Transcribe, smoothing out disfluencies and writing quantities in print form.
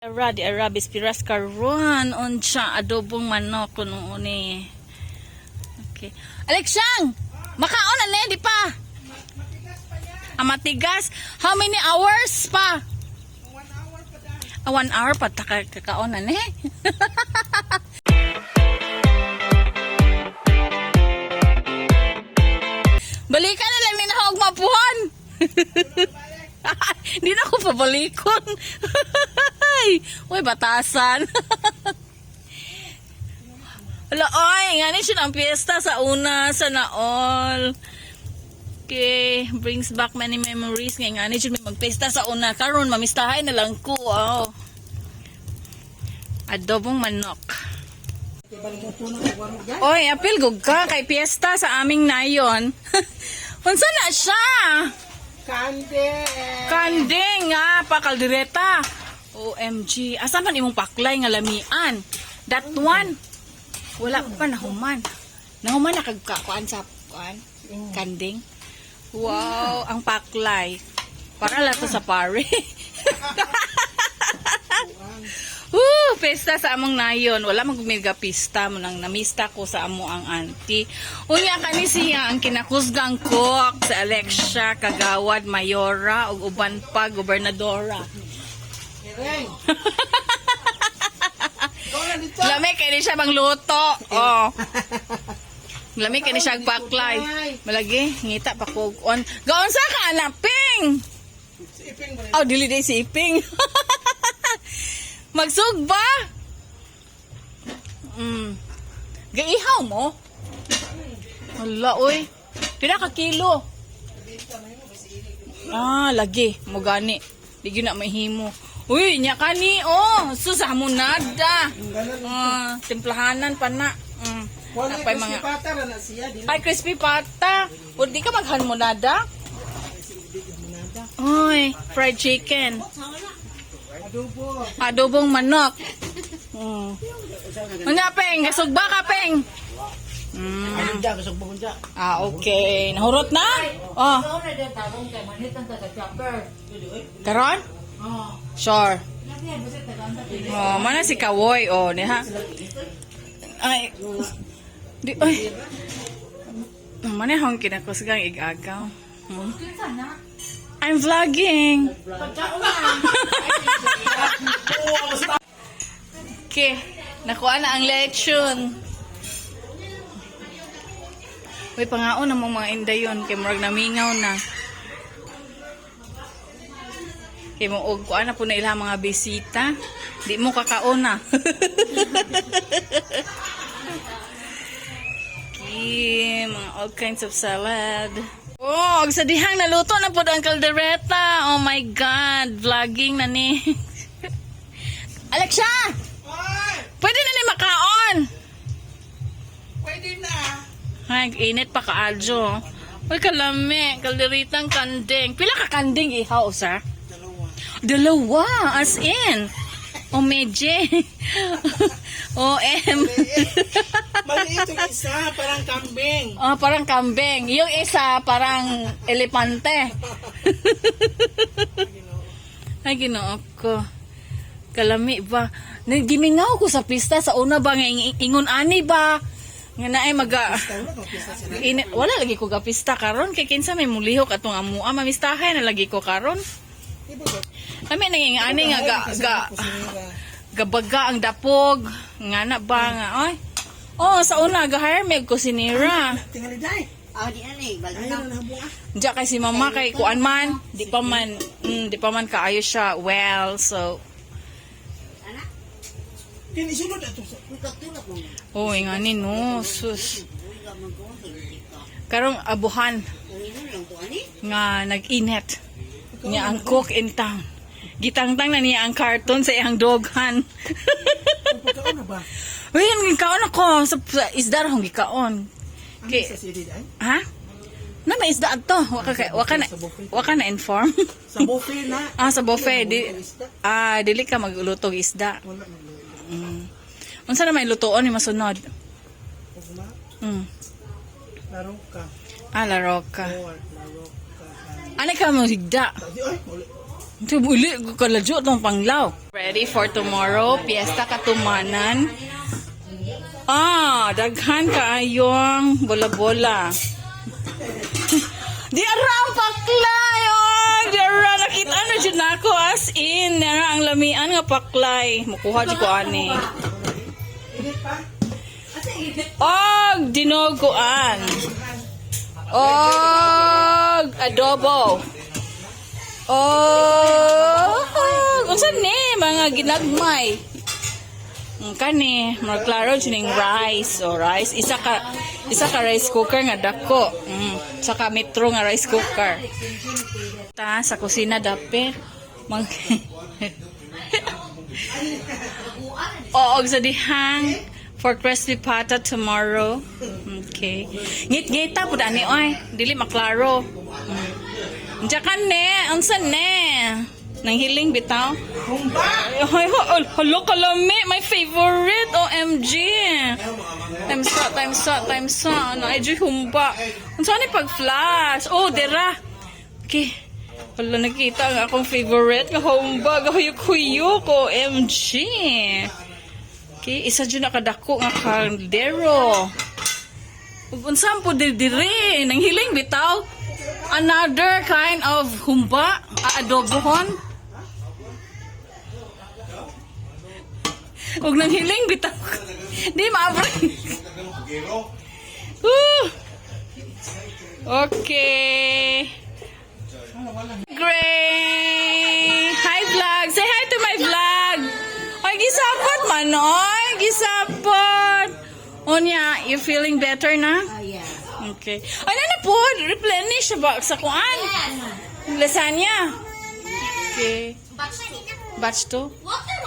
Ara di ara bispiras karon unsa adobong manok kuno ni. Okay. Alexang, makaon na ni di pa. Ah, matigas. How many hours pa? 1 hour pa da. Ah, 1 hour pa ta kakaon na ni. Balikan na lang ni na og mapuhan. Di na ako pabalikon. Uy, batasan. Wala, oy, nga ni siya ang piyesta sa una, sa naol. Okay, brings back many memories. Nga nga ni siya may magpiyesta sa una. Karon mamistahay na lang ko. Oh. Adobong manok. Oy, apil gug ka kay piyesta sa aming nayon. Unsa na siya? Kande! Kanding nga pa kaldereta. OMG, asa man imong paklay nga lamian? That one. Wala pa nahuman. Nahuman na kag kuan sa kuan kanding. Wow, ang paklay. Para lang to sa pare. Woo, pesta sa among nayon. Wala man gumiga pista mo nang namista ko sa amo ang auntie. Unya kani siya ang kinakusgang cook sa Alexia, Kagawad, Mayora ug uban pa gobernadora. Ireng! Ikaw na dito! Lami kay ni siya mangluto. Oh. Lami kay ni siya agpaklay. Malagi ngita pa ko on. Gaon sa ka anak ping. Si Iping ba rin? Oh, dili day si Iping. Magsugba. Gaihaw mo? Hala, oy. Pila ka kilo? Ah, lagi. Mo gani. Di gyud na mahimo. Uy, nya kani oh. Sus hamonada. Ah, timplahanan pa na. Wala Napay crispy mga pata ra na siya. Di Ay, crispy pata. O di ka maghanmonada? Uy, fried chicken. Adobo. Adobong manok. Ano, Peng? Kasugba ka, Peng? Ah, okay. Nahurot na? Oh. Karon? Sure. Oh, mana si Kawoy. Oh, ni ha. Ay. Di, ay. Mana hong kinakusgang igagaw. I'm vlogging. Okay, nakuha na ang lechon. Uy, pangaon na mong mga indayon kay murag namingaw na. Kay mo og kuan na po na ilang mga bisita. Di mo kakaon na. Okay, mga all kinds of salad. Oh, og sa dihang naluto na po ang kaldereta. Oh my God, vlogging na ni. Alexa! Ay! Pwede na ni makaon. Pwede na! Ay, init pa kaaljo. Uy, kalami. Kalderitang kanding. Pila ka kanding ihaw, sir? Dalawa. Dalawa, as in. O medje. OM. Maliit yung isa, parang kambing. Oh, parang kambing. Yung isa, parang elepante. Ay, ginoo ko. Kalami ba? Nagimingaw ko sa pista sa una ba nga ingon ani ba? Nga naay maga Wala kang pista sila. Ini, wala lagi ko gapista karon kay kinsa may mulihok atong amua mamistahay na lagi ko karon. Di ba ba? Kami nang ani nga ga, Kasi ga kusinira. gabaga ang dapog nga na ba nga oy. Oh, sa una ga hire meg kusinera. Tingali day. Ah, di na ni, balik Ay, na. na nabong ah. Diya kay si mama kay kuan man, di pa man kaayo siya well. So, Anak, Kini sulod ato sa. katulak mo. oh, ngani no, sus. Uy, ka man ko, hindi ka. Karong abuhan Uy, lang to ani. nga nag-init. Niya ang cook in town. Gitangtang na niya ang carton sa iyang doghan. Pagkaon na ba? Uy, ang gikaon ako. Sa isda ra akong gikaon. Ano Kay, sa sili day? ha? Na may isda adto. Wa ka na inform. Sa buffet na. Ah, sa buffet di Isda. ah dili ka maglutog isda. Wala na. Unsa na may lutoon ni masunod? Ugma. Laro ka. Ah, La Roca. Or laro ka. Ani ka mo higda? Di ay, wala. Uli, kaladyo itong panglaw. Ready for tomorrow, Piyesta Katumanan. Ah, daghan kaayong bola-bola. Di ara ang paklay! Oh, di ara, nakita na dyan ako as in. Ara ang lamian nga paklay. Mukuha di ko ani. Og dinuguan. Og adobo. Oh, unsa ni mga ginagmay? Kani, mga klaro sining rice o rice. Isa ka rice cooker nga dako. Isa ka metro nga rice cooker. Ta sa kusina dapit. Mag Oo, og sa dihang for crispy pata tomorrow. Okay. Ngit-ngita pud ani oy, dili maklaro. Diya ka ne, unsa ne? Nang hiling bitaw. Humba! Ay, ay, ay, hala kalami, my favorite, OMG. Times sa, times sa, times sa. Ano, ay, joy humba. Unsa ni pag-flash? Oh, dira. Okay. Hala, nakita ang akong favorite nga humba. Gahuyok-huyok, OMG. Okay, isa dyan nakadako nga kaldero. Ug unsa po dire, nang hiling bitaw. Another kind of humba, aadobohon. Ug nang hiling bitaw. Di maabre. Woo! Okay. Gray! Hi vlog! Say hi to my vlog! Oy, gisapot man, oy! Gisapot! Unya, you feeling better na? Oh, yeah. Okay. Ay, na po! Replenish ba sa kuan? Lasagna. Okay. Batch Batch 2? Water.